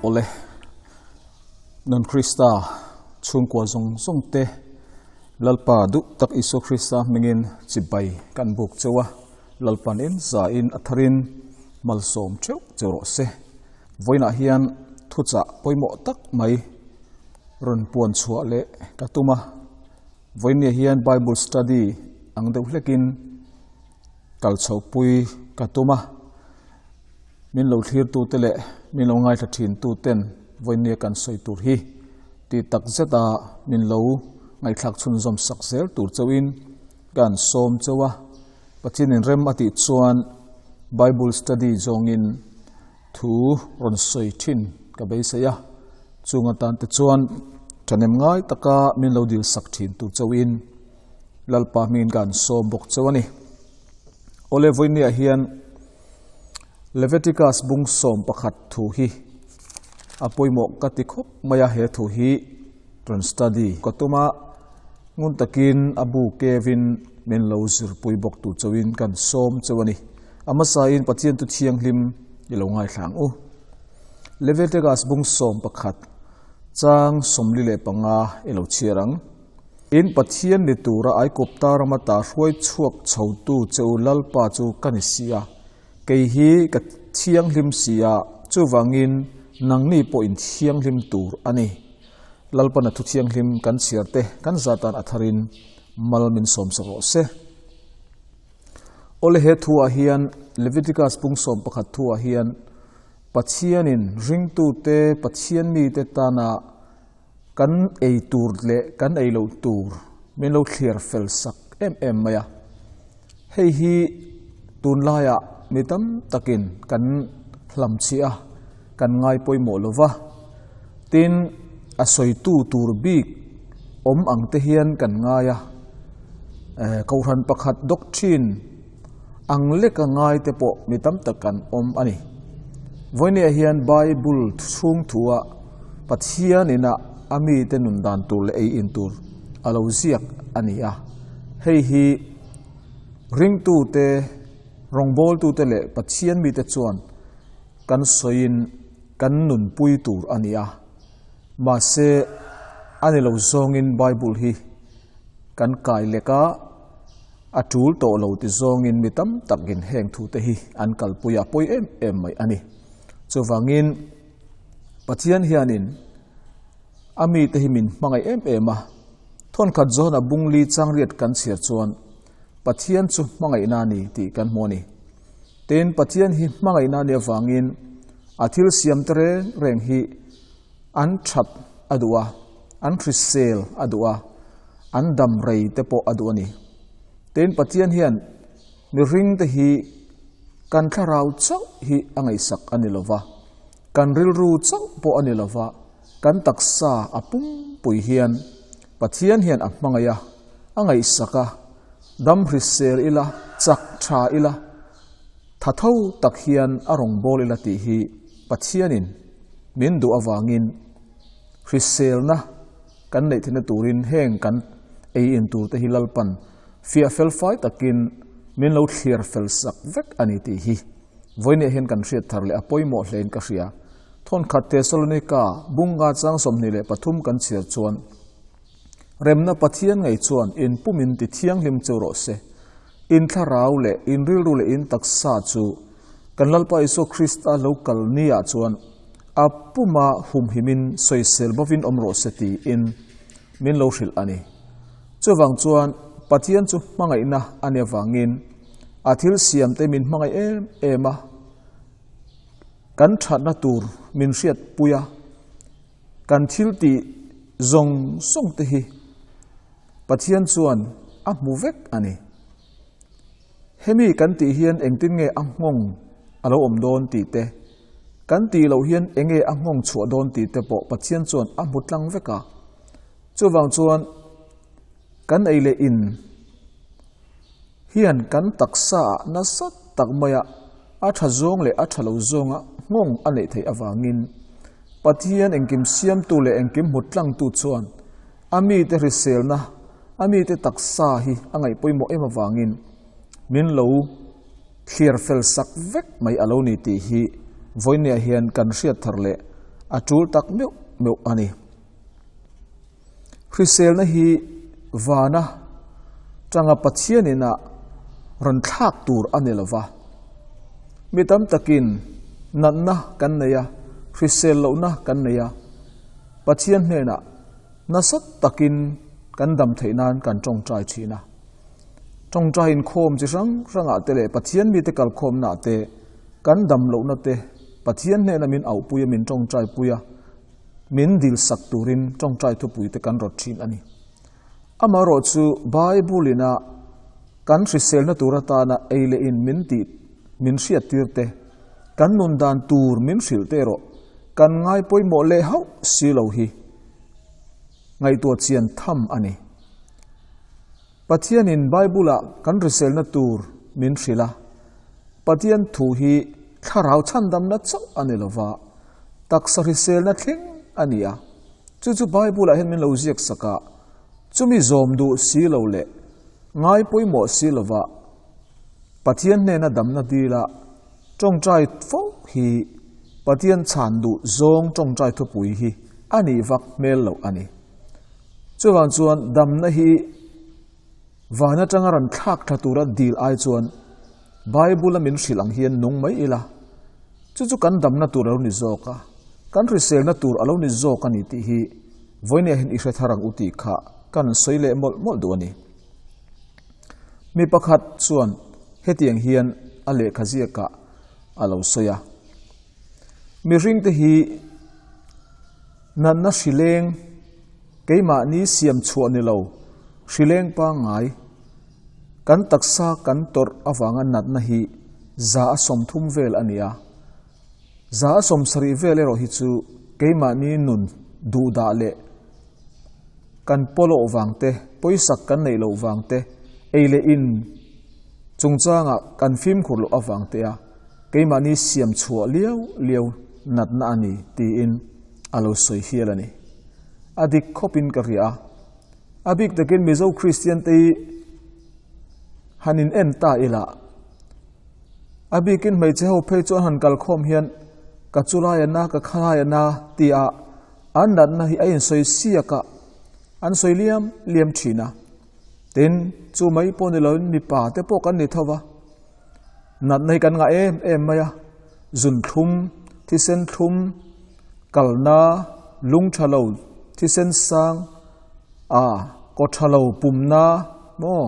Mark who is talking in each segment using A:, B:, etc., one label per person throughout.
A: Awle, Nun Krista chhungkua zawng zawng te Lalpa duh tak Isua Krista hmingin chibai kan buk cheu a, Lalpan in za in a tharin malsawm theuh cheu rawh se. Vawiinah hian thuchah pawimawh tak mai rawn puan chhuah leh ka tum a, vawiinah hian Bible study ang deuh hlekin kal chhohpui ka tum a, min lo thlirtute leh min lo ngaithla thintuten vawiinah kan sawi tur hi tih tak zeta min lo ngaihthlak chhunzawm sak zel tur chauhin kan sawm chauh a, Pathianin rem a tih chuan Bible study zawngin thu rawn sawi thin ka beisei a, chung atan te chuan thahnem ngai taka min lo dil sak thin tur chauhin Lalpa hmingin ka an sawm bawk chauh a ni. Awle vawinia hian Leviticus bung 11 thu hi a pawimawh ka ti khawp mai a, he thu hi rawn study ka tum a, ngun takin a bu kevin min lo zirpui bawk tur chauhin kan sawm chauh a ni. A hmasain Pathian tu thianghlim i lo ngaithla ang u. Leviticus bung 11 chang 45 i lo chhiar ang. In Pathian ni tura Aigupta rama ta hruai chhuak chhotu che u Lalpa chu ka ni si a, kei hi ka thianghlim si a, chuvangin nangni pawh in thianghlim tur a ni. Lalpana thu thianghlim kan chhiar te kan zatan a tharin mal min sawmsak rawh se. Awle he thuah hian Leviticus pung 11 thuah hian Pathianin ringtute Pathian mite tana kan ei tur leh kan ei loh tur min lo thliar fel sak em em mai a. Hei hi tunlaiah mi tam takin kan hlamchhiah a, kan ngai pawimawh lo va. Tin, a sawitu tur bik awm ang te hian kan ngai a, Kohhran pakhat doctrine ang leka ngai te pawh mi tam tak kan awm a ni. Vawinia hian Bible chhung thua Pathian ina a mite nun dan tur leh ei in tur a lo ziak a ni a. Hei hi ringtute, rawngbawltute leh Pathian mite chuan kan sawiin kan nunpui tur a ni a. Mahse, a ni lo zawngin Bible hi kan kai lek a, a tul tawh lo ti zawngin mi tam takin heng thute hi an kalpui a pawi em em mai a ni. Chuvangin Pathian hianin a mite hi min hmangaih em em a, thawnkhat zawna bungli changriat kan chhiar chuan Pathian chu hmangaihna a ni tih kan hmu a ni. Tin, Pathian hi hmangaihna a nih avangin a thil siamte reng reng hi an that a duh a, an hrisel a duh a, an dam rei te pawh a duh a ni. Tin, Pathian hian mihringte hi kan thlarau chauh hi a ngaihsak a ni lo va, kan rilru chauh pawh a ni lo va, kan taksa a pumpui hian Pathian hian a hmangaih a, a ngaihsak a, dam hrisel ila, chak tha ila, tha tho tak hian a rawngbâwl ila tih hi Pathianin min duh avangin hriselna kan neih theihna turin heng kan ei in turte hi Lalpan fiah fel fai takin min lo thliar fel sak vek a ni tih hi vawinia hian kan hriat thar leh a pawimawh hlein ka hria. Thawnkhat Tesalonika bunga chang 23 kan chhiar chuan Remna Pathian ngei chuan in pumin ti thianghlim chu rawh se. In thlarau leh in rilru leh in taksa chu kan Lalpa Isua Krista lo kal niah chuan a puma humhimin sawisel bovin awm rawh se tiin min lo hrilh a ni. Chuvang chuan Pathian chu hmangaihna a ni avangin a thil siamte min hmangaih em em a, kan thatna tur min hriatpui a, kan thil tih zawng zawng te hi Pathian chuan a hmu vek a ni. Hemi kan tih hian engtin nge a nghawng a lo awm dawn tih te, kan tih loh hian enge a nghawng chhuah dawn tih te pawh Pathian chuan a hmu tlang vek a. Chuvang chuan kan ei leh in hian kan taksa ah nasa tak maia a tha zawng leh a tha lo zawnga nghawng a neih theih avangin Pathian engkim siamtu leh engkim hmu tlangtu chuan a mite hriselna, a mite taksa hi a ngaih pawimawh em avangin min lo thliar fel sak vek mai a lo ni tih hi vawinia hian kan hriat thar leh a tul tak meuh meuh a ni. Hriselna hi vana tanga Pathian inah rawn thlak tur a ni lova. Mi tam takin natna kan nei a, hrisel lohna kan nei a, Pathian hnenah nasa takin kan dam theih nan kan tawngtai thin a. Tawngtai inkhawm chi hrang hrangah te leh Pathian mite kalkhawmnaah te kan dam lohna te Pathian hnena min auhpui a, min tawngtaipui a, min dil sak turin tawngtai thupui te kan rawt thin a ni. Amaherawh chu Bible ina kan hriselna tur atana ei leh in min tih min hriattir te, kan nun dan tur min hrilh te erawh kan ngai pawimawh leh hauh si lo hi ngaihtuah chian tham a ni. Pathianin Bible-ah kan hriselna tur min hrilh a, Pathian thu hi thlarau chhandamna chauh a ni lova, taksa hriselna thleng a ni a. Chu chu Bible-ah hian min lo ziak sak a, chumi zawm duh si lo leh ngai pawimawh si lova Pathian hnena damna dila tawngtai fo hi Pathian chhan duh zawng tawngtai thupui hi a nih vak hmel loh a ni. Chuvang chuan damna hi van atanga rawn thlak tha tura dil ai chuan Bible-a min hrilh ang hian nung mai ila, chu chu kan damna tur a lo ni zawk a, kan hriselna tur a lo ni zawk a ni tih hi vawinia hian i hre thar ang u tih kha kan sawi leh mawlh mawlh duh a ni. Mi pakhat chuan hetiang hian a lehkha ziakah a lo sawi a, Mihringte hi natna hrileng keimahni siam chhuah ni lo, hrileng pangngai, kan taksa kan tawrh avanga natna hi 130 vel a ni a. 70 vel erawh hi chu keimahni nun duhdah leh kan pawlawh vang te, pawisak kan neih loh vang te, ei leh in chungchanga kan fimkhur loh avang te a keimahni siam chhuah liau liau natna a ni tiin a lo sawi hial a ni. A dik khawpin ka hria a, a bik takin Mizo Kristian te hi han in en ta ila, a bikin hmeichhe ho phei chuan han kalkhawm hian ka chulai a na, ka khalai a na tia An natna hi a insawi siak a, an sawi liam liam thin a. Tin, chu mai pawh ni loin mipa te pawh kan ni tho va. Natna hi kan ngah em em mai a, zun thlum, thisen thlum, kalna, lung tha lo, thisen sang, a kaw tha lo pumna maw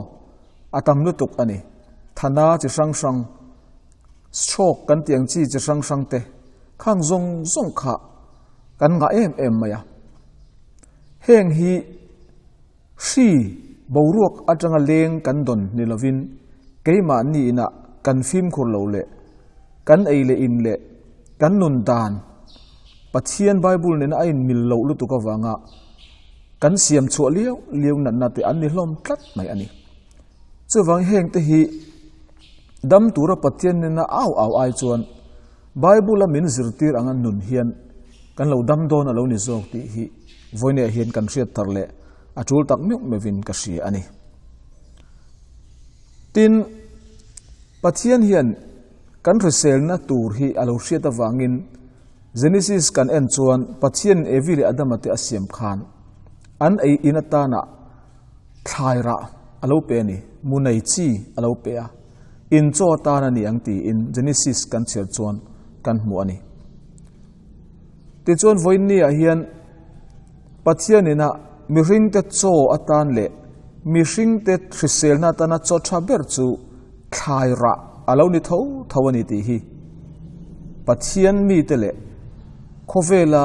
A: a tam lutuk a ni. Thana chi hrang hrang, stroke kan tih ang chi chi hrang hrang te khang zawng zawng kha kan ngah em em mai a. Heng hi hri boruak atanga leng kan dawn ni lovin keimahni inah kan fimkhur lo leh kan ei leh in leh kan nun dan Pathian Bible nena a inmil loh lutuk avanga kan siam chhuah liau liau natna te an ni hlawm tlat mai a ni. Chuvang heng te hi dam tura Pathian nena au au ai chuan Bible-a min zirtir anga nun hian kan lo dam dawn a lo ni zawk tih hi vawineah hian kan hriat thar leh a tul tak meuh meuhin ka hria a ni. Tin, Pathian hian kan hriselna tur hi a lo hriat avangin Genesis kan en chuan Pathian Evi leh Adama te a siam khan an ei in atana thlai rah a lo pe a ni, mu nei chi a lo pe a, in chaw atan a ni ang tiin Genesis kan chhiar chuan kan hmu a ni. Tichuan vawiinniah hian Pathianina mihringte chaw atan leh mihringte hriselna atana chaw tha ber chu thlai rah a lo ni tho tho a ni tih hi Pathian mite leh khawvela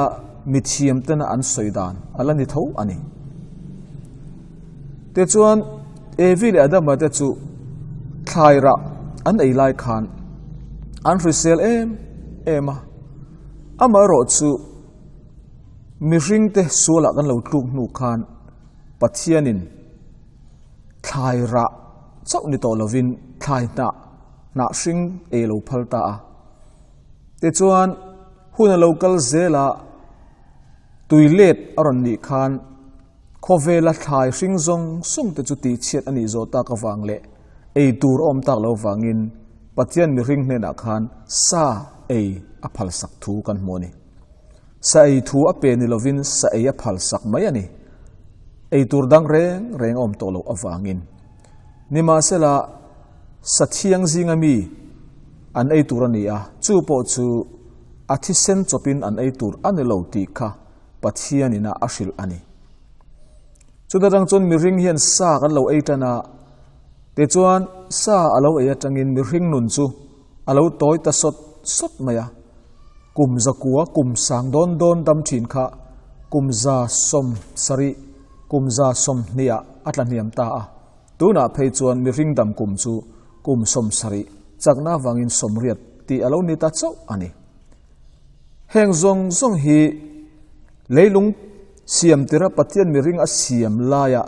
A: mithiam tena an sawi dan a la ni tho a ni. Tichuan, Evi leh Adama te chu thlai rah an ei lai khan an hrisel em em a, amaherawh chu mihringte sualah kan lo tluk hnu khan Pathianin thlai rah chauh ni tawh lovin thlai hnah hnah hring ei lo phal ta a. Tichuan, hun a lo kal zel a, tui let a rawn nih khan khawvela thlai hring zawng zawng te chu tihchhiat a nih zawh tak avang leh ei tur a awm tak lo vangin Pathian mihring hnenah khan sa ei a phalsak thu kan hmu a ni. Sa ei thu a pe ni lovin sa ei a phal sak mai a ni. Ei tur dang reng reng a awm tawh loh avangin. Nimahsela, sa thiang zinga mi an ei tur a ni a, chu pawh chu a thisen chawpin an ei tur a ni lo tih kha Pathianin a a hrilh a ni. Chuta tang chuan mihring hian sa kan lo ei tan a, tichuan sa a lo ei atangin mihring nun chu a lo tawi ta sawt sawt mai a. Kum zakua kum sang dawn dawn dam thin kha kum 170, kum 120 ah a tla hniam ta a. Tunah phei chuan mihring dam kum chu kum 70 chakna avangin 80 tih a lo ni ta chauh a ni. Heng zawng zawng hi leilung siam tira Pathian mihring a siam laia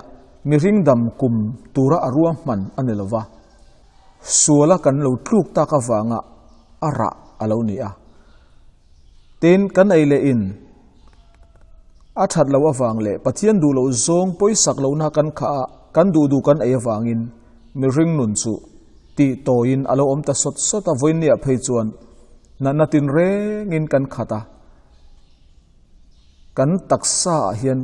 A: mihring dam kum tura a ruahman a ni lova, suala kan lo tluk tak avanga a rah a lo ni a. Tin, kan ei leh in a that loh avang leh Pathian duh loh zawng pawisak lohna kan khah a, kan duh duh kan ei avangin mihring nun chu tih tawiin a lo awm ta sawt sawt a, vawiinniah phei chuan Natna tinrengin kan khat a, kan taksa ah hian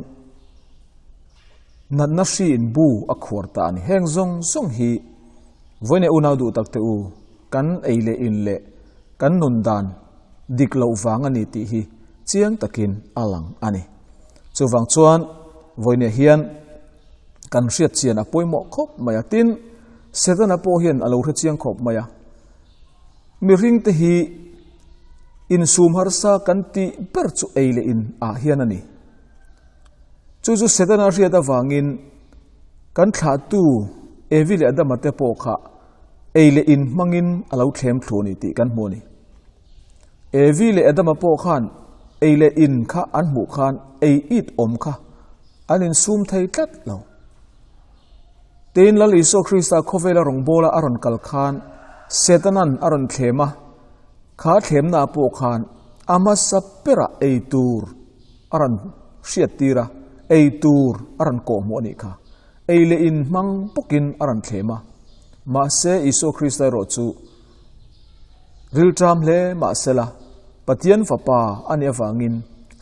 A: natna hri in bu a khuar ta a ni. Heng zawng zawng hi vawiin leh unau duh tak te u, kan ei leh in leh kan nun dan dik loh vang a ni tih hi chiang takin a lang a ni. Chuvang chuan vawiin ah hian kan hriat chian a pawimawh khawp mai a, tin Setana pawh hian a lo hre chiang khawp mai a. Mihringte hi insum harsa kan tih ber chu ei leh in ah hian a ni. Chu chu Setana hriat avangin kan thlahtu Evi leh Adama te pawh kha ei leh in hmangin a lo thlem thlu a ni tih kan hmu a ni. Evi leh Adama pawh khan ei leh in kha an hmuh khan ei it awm kha an insum thei tlat lo. Tin, Lal Isua Krista khawvela rawngbawla a rawn kal khan Setanan a rawn thlem a, kha thlemnaah pawh khan a hmasa berah ei tur a rawn hriattir a, ei tur a rawn kawhhmuh a nih kha. Ei leh in hmang bawkin a rawn thlem a. Mahse, Isua Krista erawh chu rilṭam hle mahsela Pathian Fapa a nih avangin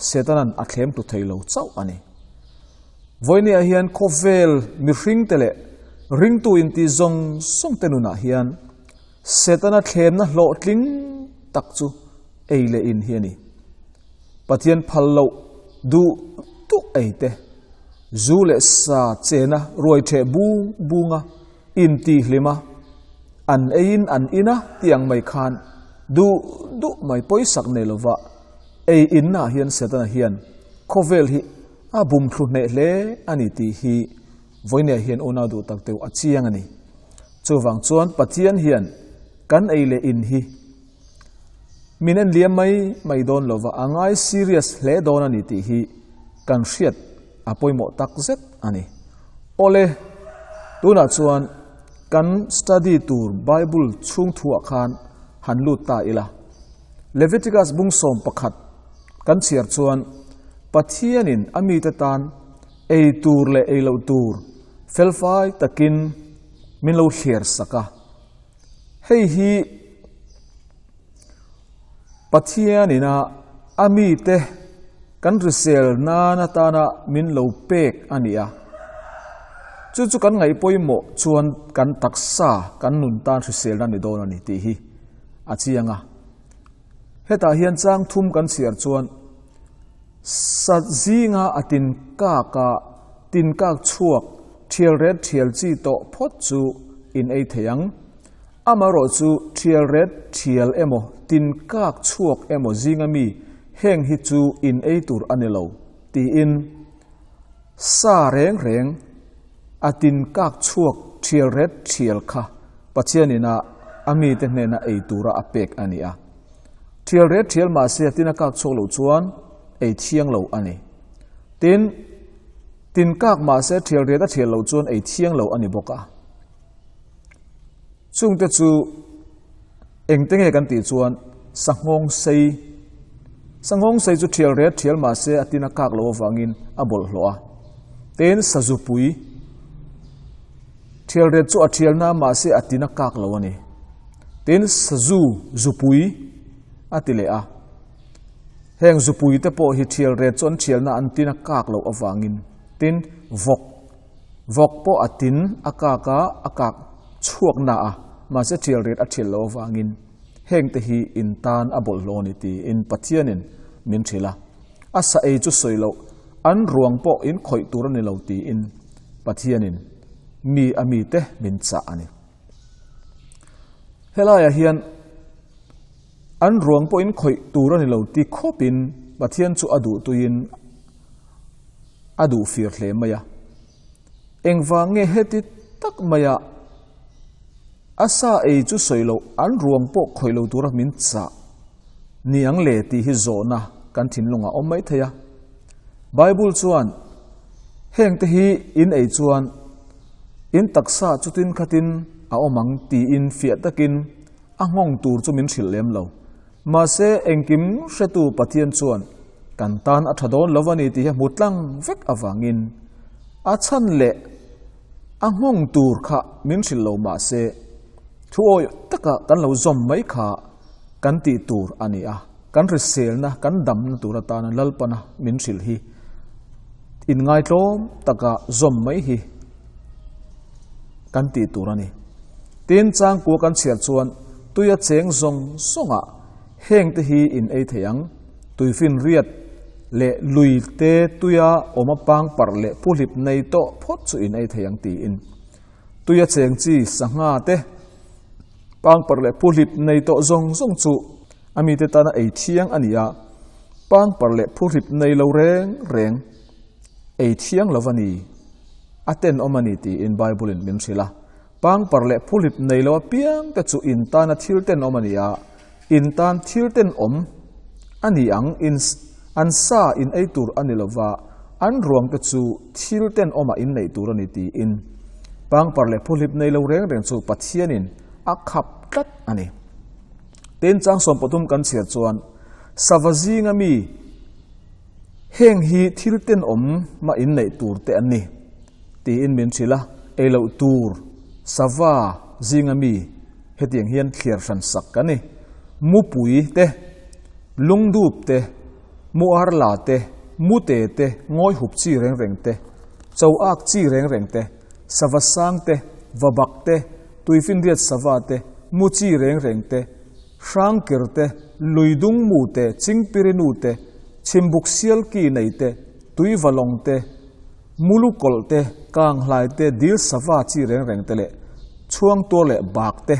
A: Setanan a thlem tlu thei lo chauh a ni. Vawinia hian khawvel mihringte leh ringtu inti zawng zawng te nunah hian Setana thlemna hlawhtling tak chu ei leh in hi a ni. Pathian phal loh duh duh ei te, zu leh sa chena ruai theh bung bunga intihhlima an eiin an in a tih ang mai khan duh duh mai pawisak nei lova ei innaah hian Setana hian khawvel hi A bum thlu hneh hle a ni tih hi vawinia hian unau duh tak deuh a chiang a ni. Chuvang chuan Pathian hian kan ei leh in hi min en liam mai mai dawn lova a ngai serious hle dawn a ni tih hi kan hriat a pawimawh tak zet a ni. Awle, tunah chuan kan study tur Bible chhung thuah khan han lut ta ila. Leviticus bung 11 kan chhiar chuan Pathianin a mite tan ei tur leh ei loh tur felfai takin min lo thliar sak a. Hei hi Pathianin a a mite kan hrisel nan atana min lo pek a ni a. Chu chu kan ngaih pawimawh chuan kan taksa kan nun tan hriselna ni dawn a ni tih hi a chiang a. Hetah hian chang thum kan chhiar chuan sa zinga a tin kak a, tin kak chhuak thial ret thial chi tawh phawt chu in ei thei ang. Amaherawh chu thial ret thial emaw tin kak chhuak emaw zinga mi heng hi chu in ei tur a ni lo tiin sa reng reng a tin kak chhuak thial ret thial kha Pathianin a a mite hnena ei tura a pek a ni a. Thial ret thial mahse a tin a kak chhuak loh chuan ei thiang lo a ni. Tin, tin kak mahse thial ret a thial loh chuan ei thiang lo a ni bawk a. Chungte chu engte nge kan tih chuan sanghawng sei, sanghawng sei chu thial ret thial mahse a tin a kak loh avangin a bawlhhlawh a. Tin, sazupui, Thial ret chu a thial na mahse a tin a kak lo a ni. Tin, sazu, zupui a ti leh a. Heng zupui te pawh hi thial ret chu an thialna an tin a kak loh avangin tin vawk vawk pawh a tin a kak a, a kak chhuak na a, mahse thial ret a thial loh avangin heng te hi in tan a bawlhhlawh a ni tiin Pathianin min hrilh a. A sa ei chu sawi loh an ruang pawh in khawih tur a ni lo tiin Pathianin mi a mite min chah a ni. Helaiah hian an ruang pawhin khawih tur a ni lo ti khawpin Pathian chu a duh tuiin a duh fir hle mai a. Engvang nge heti tak maia a sa ei chu sawi loh an ruang pawh khawih lo tura min chah ni ang le tih hi zawhna kan thinlungah awm mai thei a. Bible chuan hengte hi in ei chuan in taksa chutin khatin a awm ang tiin fiah takin a nghawng tur chu min hrilh lem lo. Mahse, engkim hretu Pathian chuan kan tan a tha dawn lo a ni tih hi a hmu tlang vek avangin a chhan leh a nghawng tur kha min hrilh lo mahse, thu awih taka kan lo zawm mai kha kan tih tur a ni a, kan hriselna, kan damna tur atana Lalpana min hrilh hi inngaitlawm taka zawm mai hi kan tih tur a ni. Tin, changkua kan chhiar chuan tuia cheng zawng zawngah hengte hi in ei thei ang, tuifinriat leh lui te tuia awm a pangparh leh phuhlip nei tawh phawt chu in ei thei ang tiin. Tuia cheng chi sangha te pangparh leh phuhlip nei tawh zawng zawng chu a mite tana ei thiang a ni a, pangparh leh phuhlip nei lo reng reng ei thiang lo a ni, a tenawm a ni tiin Bible-in min hrilh a. Pangparh leh phuhlip nei lo apiang te chu in tana thil tenawm a ni a, in tan thil tenawm a ni ang, in an sa in ei tur a ni lo va, an ruang te chu thil tenawmah in neih tur a ni tiin pangparh leh phuhlip nei lo reng reng chu Pathianin a khap tlat a ni. Tin, chang 13 kan chhiar chuan sava zinga mi Heng hi thil tenawm mah inneih tur te an ni, tiin min hrilh a, ei loh tur sava zinga mi hetiang hian thliar hran sak ka ni. Mupui te, lungdup te, muarla te, mute te, ngawi hup chi reng reng te, cho ak chi reng reng te, sava sang te, vabak te, tuifinriat sava te, mu chi reng reng te, Hrangkir te, Luidung mu te, Chingpiri nu te, Chhimbuk sial ki nei te, Tuivalawng te, Mulu kawlh te, Kanghlai te, Dil sava chi reng reng te leh Chhuangtuar leh Bak te.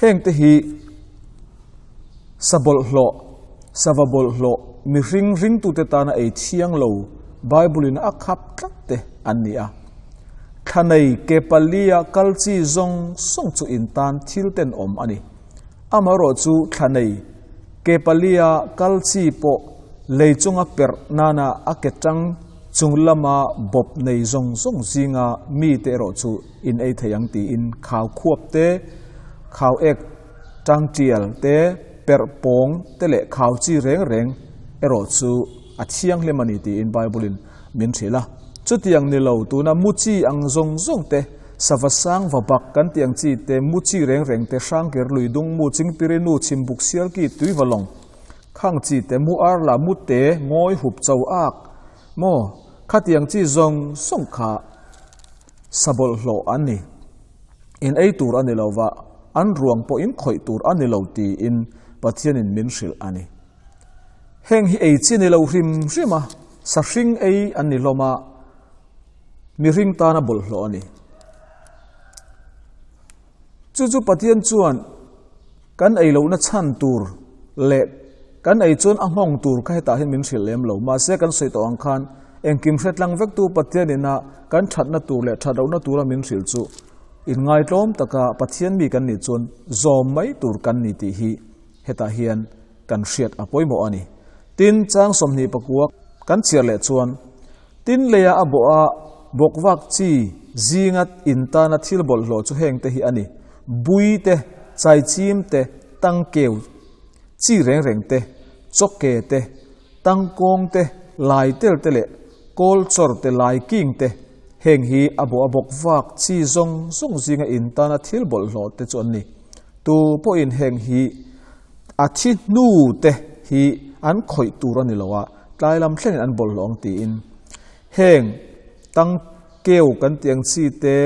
A: Heng te hi sa bawlhhlawh, sava bawlhhlawh, mihring ringtute tana ei thiang lo Bible in a khap tlat te an ni a. Thlanei ke palia kal chi zawng zawng chu in tan thil tenawm a ni. Amaherawh chu thlanei ke palia kal chi pawh lei chunga perh nana a ke tang chung lama bawp nei zawng zawng zinga mite erawh chu in ei thei ang tiin khau khuap te, khau ek tang tial te, perh pawng te leh khau chi reng reng erawh chu a thianghlim a ni tiin Bible-in min hrilh a. Chutiang ni lo, tuna mu chi ang zawng zawng te, sava sang va bak kan tih ang chi te, mu chi reng reng te, hrangker lui dung mu, chingpiri nu, chhimbuk sialki, tui va lawng, khang chi te, mu ar la, mu te, ngawi hup cho ak, maw, khatiang chi zawng zawng kha sa bawlhhlawh an ni. In ei tur a ni lo va, an ruang pawh in khawih tur a ni lo tiin Pathianin min hrilh a ni. Heng hi ei chi ni lo hrim hrim a, sa hring ei an ni hlawm a, mihring tana bawlhhlawh a ni. Chu chu Pathian chuan kan ei lohna chhan tur leh kan ei chuan a nghawng tur kha hetah hian min hrilh lem lo. Mahse kan sawi tawh ang khan engkim hre tlang vektu Pathian ina kan thatna tur leh that lohna tura min hrilh chu inngaitlawm taka Pathian mi kan nih chuan zawm mai tur kan ni tih hi hetah hian kan hriat a pawimawh a ni. Tin, chang 24 kan chhiar leh chuan, Tin leia a bawh a bawkvak chi zinga intana thil bawlhhlawh chu heng te hi a ni, bui te, chaichim te, tangkeu chi reng reng te, chawke te, tangkawng te, laitel te leh kawlchawr te, laiking te, heng hi a bawh a bawkvak chi zawng zawng zinga intana thil bawlhhlawh te chu an ni. Tu pawhin heng hi a thi hnu te hi an khawih tur a ni lo a, tlai lam thlengin an bawlhhlawh ang tiin. Heng tang keu kan tih ang chi te,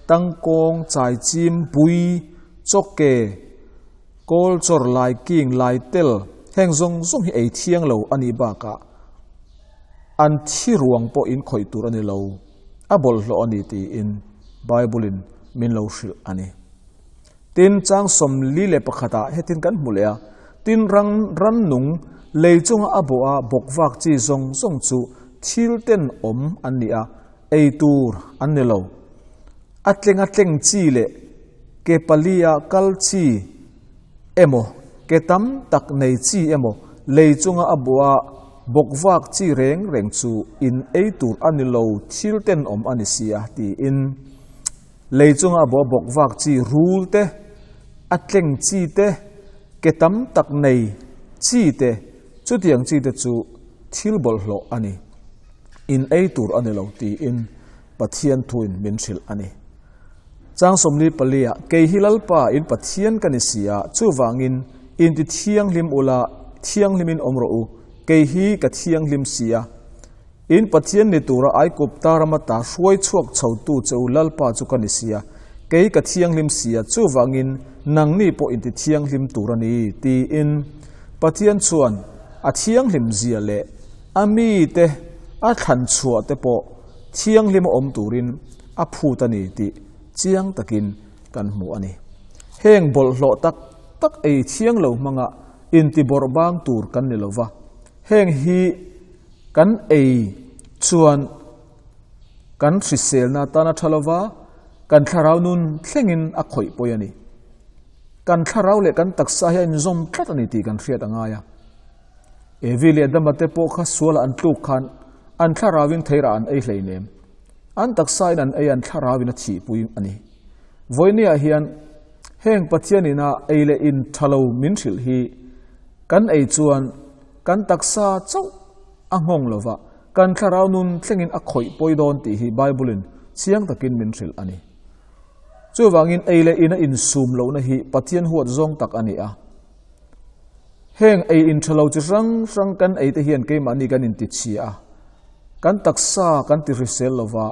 A: tangkawng, chaichim, pui, chawke, kawl chawr, laiking, laitel, heng zawng zawng hi ei thiang lo a nih bakah an thi ruang pawh in khawih tur a ni lo, a bawlhhlawh a ni tiin Bible-in min lo hrilh a ni. Tin, chang 41 ah hetin kan hmu leh a, Tin, rang rannung lei chunga a bawh a bawkvak chi zawng zawng chu thil ten awm an ni a, ei tur an ni lo. A tlenga tleng chi leh ke palia kal chi emaw, ke tam tak nei chi emaw lei chunga a bawh a bawkvak chi reng reng chu in ei tur a ni lo, thil ten awm a ni si a, tiin. Lei chunga a bawh bawk vak chi rul te, a tleng chi te, ke tam tak nei chi te, chutiang chi te chu thil bawlhhlawh a ni. In ei tur a ni lo tiin Pathian thuin min hrilh a ni. Chang 44 ah, Kei hi Lalpa in Pathian ka ni si a, chuvangin inti thianghlim ula thianghlimin awm rawh u, kei hi ka thianghlim si a. In Pathian ni tura Aigupta rama ta hruai chhuak chhotu che u Lalpa chu ka ni sia, kei ka thianghlim sia, chuvangin nangni pawh inti thianghlim tur a ni, tiin Pathian chuan a thianghlim zia leh a mite a thlan chhuah te pawh thianghlim a awm turin a phut a ni tih chiang takin kan hmu a ni. Heng bawlhhlawh tak tak ei thiang lo hmanga inti bawrhbang tur kan ni lova, heng hi Kan ei chuan kan hriselna atan a tha lova, kan thlarau nun thlengin a khawih pawi a ni. Kan thlarau leh kan taksa hi a inzawm tlat a ni tih kan hriat a ngai a. Evi leh Adama te pawh kha suala an tluk khan an thlarauin theirah an ei hleinem. An taksain an ei an thlarauin a thihpui a ni. Vawinia hian heng Pathian ina ei leh in tha lo min hrilh hi kan ei chuan Kan taksa chauh a nghawng lo va, kan thlarau nun thlengin a khawih pawi dawn tih hi Bible-in chiang takin min hrilh a ni. Chuvangin ei leh in a insum lohna hi Pathian huat zawng tak a ni a. Heng ei in tha lo chi hrang hrang kan ei te hian keimahni kan intichhia a, kan taksa kan ti hrisel lo va,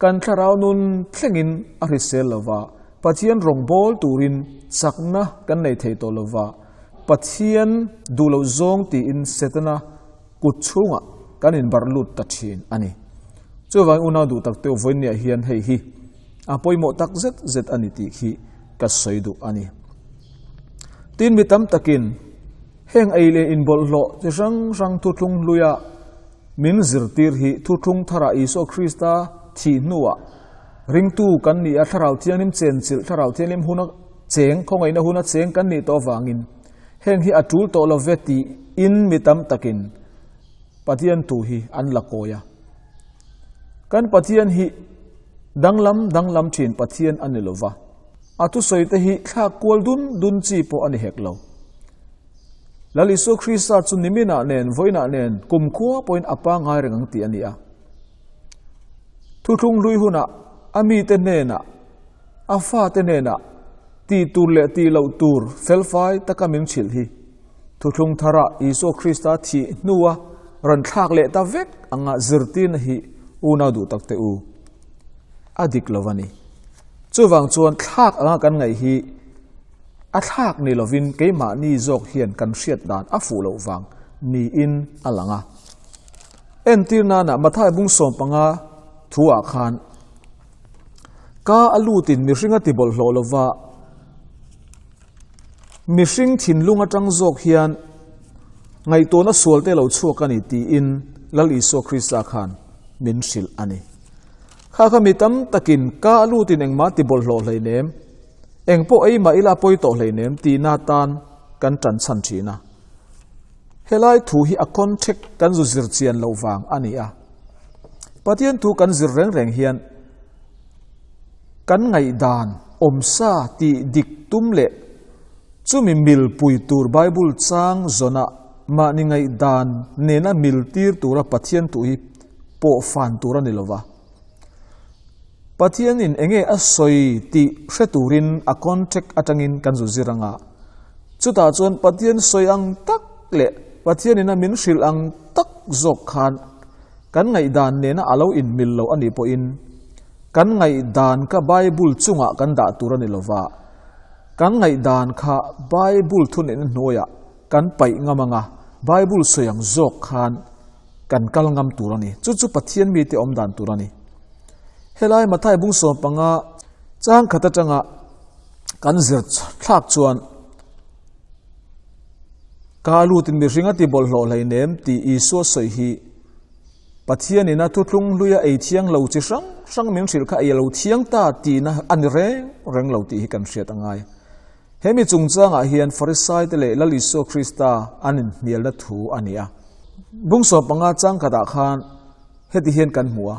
A: kan thlarau nun thlengin a hrisel lo va, Pathian rawngbâwl turin chakna kan nei thei tawh lo va, Pathian duh loh zawng tiin Setana kut chhungah kan inbarh lut ta thin a ni. Chuvangin unau duh tak teuh vawinia hian hei hi a pawimawh tak zet zet a ni tih khi ka sawi duh a ni. Tin mi tam takin heng ei leh inbawlhhlawh chi hrang hrang thuthlung hluia min zirtir hi thuthlung tharah Isua Krista thih hnuah ringtu kan ni a, Thlarau Thianghlim chenchilh, Thlarau Thianghlim huna Cheng, khawngaihna huna cheng kan nih tawh avangin heng hi a tul tawh lo ve tiin mi tam takin Pathian thu hi an la kawi a. Kan Pathian hi danglam danglam thin Pathian a ni lo va, a thusawi te hi thlak kual dun dun chi pawh a ni hek lo. Lal Isua Krista chu niminah nen, vawiinah nen, kumkhua pawhin a pangngai reng ang tih a ni a. Thuthlung hlui hunah a mite hnenah A fate hnenah tih tur leh tih loh tur felfai taka min hrilh hi Thuthlung tharah Isua Krista thih hnua rawn thlak leh ta vek anga zirtirna hi unau duh takte u a dik lo a ni. Chuvang chuan thlak anga kan ngaih hi a thlak ni lovin keimahni zawk hian kan hriat dan a fuh loh vang niin a lang a. Entir nana Mathai bung 15 thuah khan Ka a lutin mihring a ti bawlhhlawh lo va, mihring thinlung atang zawk hian ngaihtuahna sual te lo chhuak a ni tiin Lal Isua Krista khan min hrilh a ni. Kha kha mi tam takin ka a lutin engmah ti bawlhhlawh hleinem, eng pawh ei mah ila pawi tawh hleinem tihna tan kan tan chhan thin a. Helai thu hi a contact kan zu zir chian loh vang a ni a. Pathian thu kan zir reng reng hian kan ngaihdan awmsa tih dik tum leh chumi milpui tur Bible chang zawna mahni ngaihdan nena mil tir tura Pathian thu hi pawh fan tur a ni lova. Pathianin enge a sawi tih hre turin a contact atangin kan zu zir anga. Chutah chuan Pathian sawi ang tak leh. Pathianin a min hrilh ang tak zawk khan kan ngaihdan nena a lo inmil lo a nih pawhin kan ngaihdan kha Bible chungah kan dah tur a ni lova, kan ngaihdan kha Bible thuneihna hnuaiah kan paih ngam anga Bible sawi ang zawk khan kan kal ngam tur a ni. Chu chu Pathian mite awm dan tur a ni. Helai Mathai bung 15 chang khat atanga kan zir thlak chuan ka lutin mihring a ti bawlhhlawh hleinem tih Isua sawi hi Pathianin a thuthlung hluia ei thiang lo chi hrang hrang min hrilh kha ei lo thiang ta tihna a ni reng reng lo tih hi kan hriat a ngai. Hemi chungchangah hian Farisaite leh Lal Isua Krista an inhnialna thu a ni a. Bung 15 chang khatah khan heti hian kan hmu a,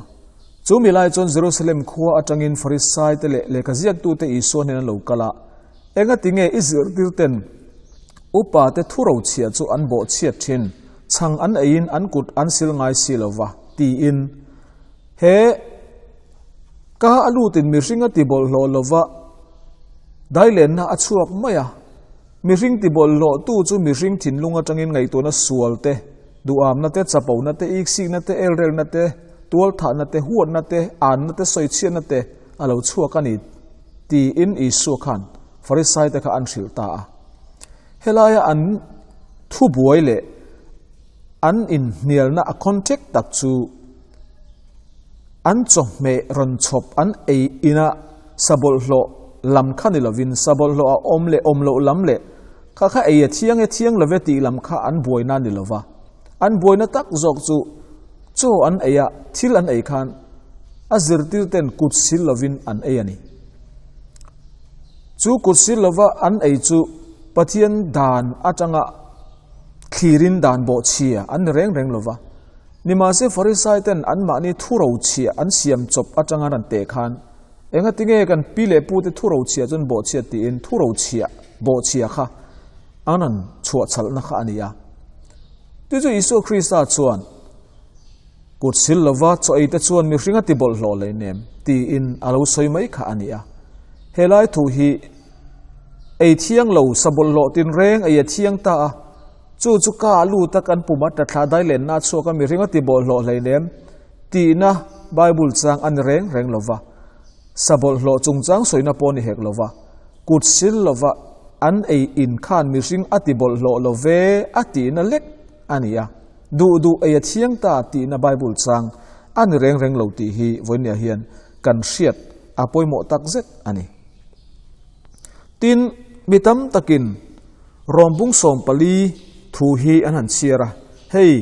A: Chu mi lai chuan Jerusalem khua atangin Farisaite leh lehkha ziaktute Isua hnen an lo kal a, Engati nge i zirtirten upate thurochhiah chu an bawhchhiat thin, chhang an eiin an kut an sil ngai si lo va? tiin. He ka a lutin mihring a ti bawlhhlawh lo va, dailenna a chhuak mai a. Mihring ti bawlhhlawhtu chu mihring thinlung atangin ngaihtuahna sual te, duhamna te, chapona te, iksikna te, elrelna te, tualthahna te, huatna te, anna te, sawichhiatna te a lo chhuak a ni tiin Isua khan Farisaite kha an hrilh ta a. Helaia an thubuai leh an inhnialna a contact tak chu An chawhmeh rawn chhawp an ei ina sa bawlhhlawh lam kha ni lovin sa bawlhhlawh a awm leh awm loh lam leh kha kha ei a thiang e thiang love tih lam kha an buaina ni lova. An buaina tak zawk chu chaw an ei a, thil an ei khan a zirtir ten kut sil lovin an ei a ni. Chu kut sil lova an ei chu Pathian dan atanga thlirin dan bawhchhia an ni reng reng lova. Nimahse Farisai ten anmahni thurochhiah an siam chawp atanga an rawn teh khan, Engati nge kan pi leh pu te thurochhiah chuan bawhchhiat tiin thurochhiah, bawhchhia kha an rawn chhuahchhalhna kha a ni a. Chu chu Isua Krista chuan, Kut sil lova chaw ei te chuan mihring a ti bawlhhlawh leh nem, tiin a lo sawi mai kha a ni a. He lai thu hi ei thiang lo sa bawlhhlawh tinreng ei a thiang ta a, Chu chu ka a lut a kan pum a tla thla dai lenna a chhuak a mihring a ti bawlhhlawh hleinem tihna Bible chang a ni reng reng lova, sa bawlhhlawh chungchang sawina pawh a ni hek lova, kut sil lova an ei in khan mihring a ti bawlhhlawh lo ve a tihna lek a ni a, duh duh ei a thiang ta tihna Bible chang a ni reng reng lo tih hi vawinia hian kan hriat a pawimawh tak zet a ni. Tin, mi tam takin Rawm bung 14 thu hi an han chhiar a, Hei,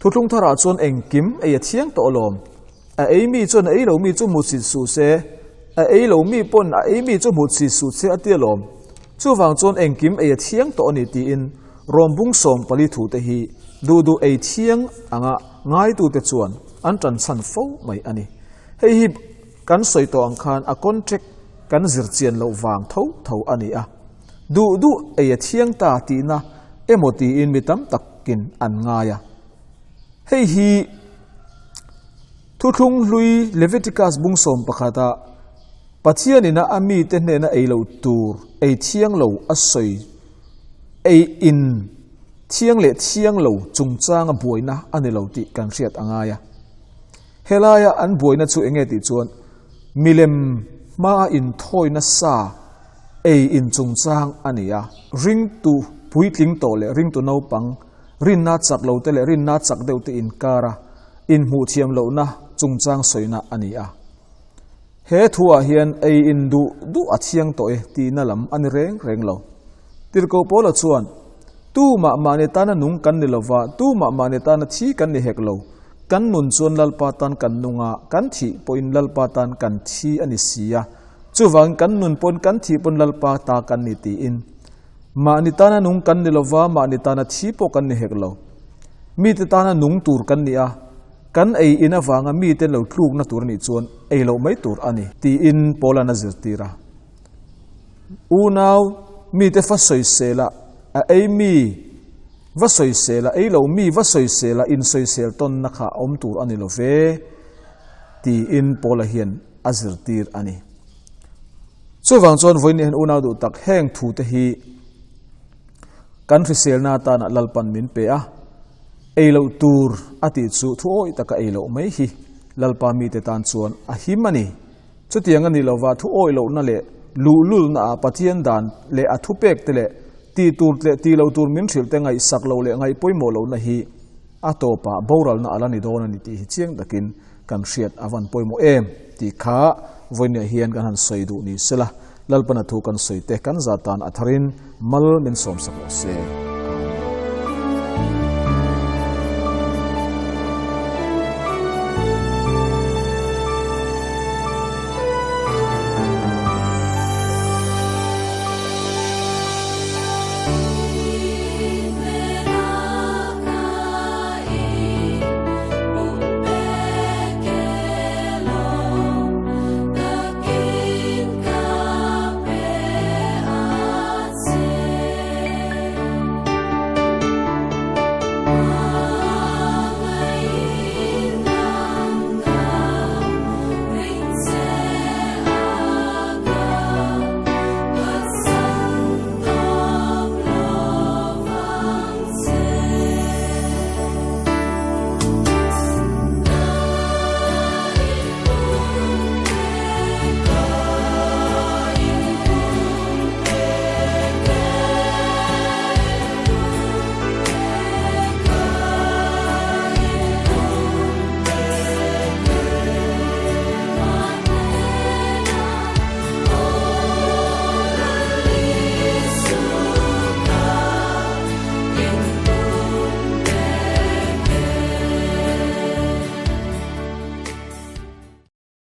A: thuthlung tharah chuan engkim ei a thiang tawh alawm. A ei mi chuan a ei lo mi chu hmuhsit suh se, a ei lo mi pawn a ei mi chu hmuhsit suh se a ti alawm. Chuvang chuan engkim ei a thiang tawh a ni tiin Rawm bung 14 thu te hi duh duh ei thiang anga ngaitute chuan an tanchhan fo mai a ni. Hei hi kan sawi tawh ang khan a contract kan zir chian loh vang tho tho a ni a. Duh duh ei a thiang ta tihna emaw tiin mi tam takin an ngai a. Hei hi Thuthlung hlui Leviticus bung 11 ah Pathianin a mite hnena ei loh tur ei thiang lo a sawi ei in thiang leh thiang lo chungchanga buaina a ni lo tih kan hriat a ngai a. Helaia an buaina chu enge tih chuan milem hmaa inthawina sa ei in chungchang a ni a, ringtu puitling tawh leh ringtu naupang, rinna chak lo te leh rinna chak deuh te inkara inhmuh thiam lohna chungchang sawina a ni a. He thuah hian ei in duh duh a thiang tawh e tihna lam a ni reng reng lo. Tirhkoh Paula chuan, Tumah mahni tana nung kan ni lova, tumah mahni tana thi kan ni hek lo. Kan nun chuan Lalpa tan kan nung a, kan thih pawhin Lalpa tan kan thi a ni si a. Chuvangin kan nun pawn kan thih pawn Lalpa ta kan ni tiin. Mahni tana nung kan ni lova, mahni tana thi pawh kan ni hek lo. Mite tana nung tur kan ni a, kan ei in avanga mite lo tlukna tur a nih chuan ei loh mai tur a ni, tiin Paula'n a zirtir a. Unau, mite fa sawisel a, a ei mi va sawisel a, ei lo mi va sawisel a, insawisel tawnna kha a awm tur a ni lo ve, tiin Paula hian a zirtir a ni. Chuvang chuan vawiin hian unau duh tak heng thute hi. Kan hriselna atana Lalpan min pe a, ei loh tur a tih chu thu awih taka ei loh mai hi Lalpa mite tan chuan a him a ni. Chutiang a ni lova thu awih lohna leh luhlulna ah Pathian dan leh a thupek te leh ti tur leh ti lo tur min hrilh te ngaihsak loh leh ngaih pawimawh lohna hi a tawpah boralna a la ni dawn a ni tih hi chiang takin kan hriat a van pawimawh em tih kha vawiinah hian kan han sawi duh ni sela, Lalpana thu kan sawi te kan zah tan a tharin mal min sawmsak rawh se.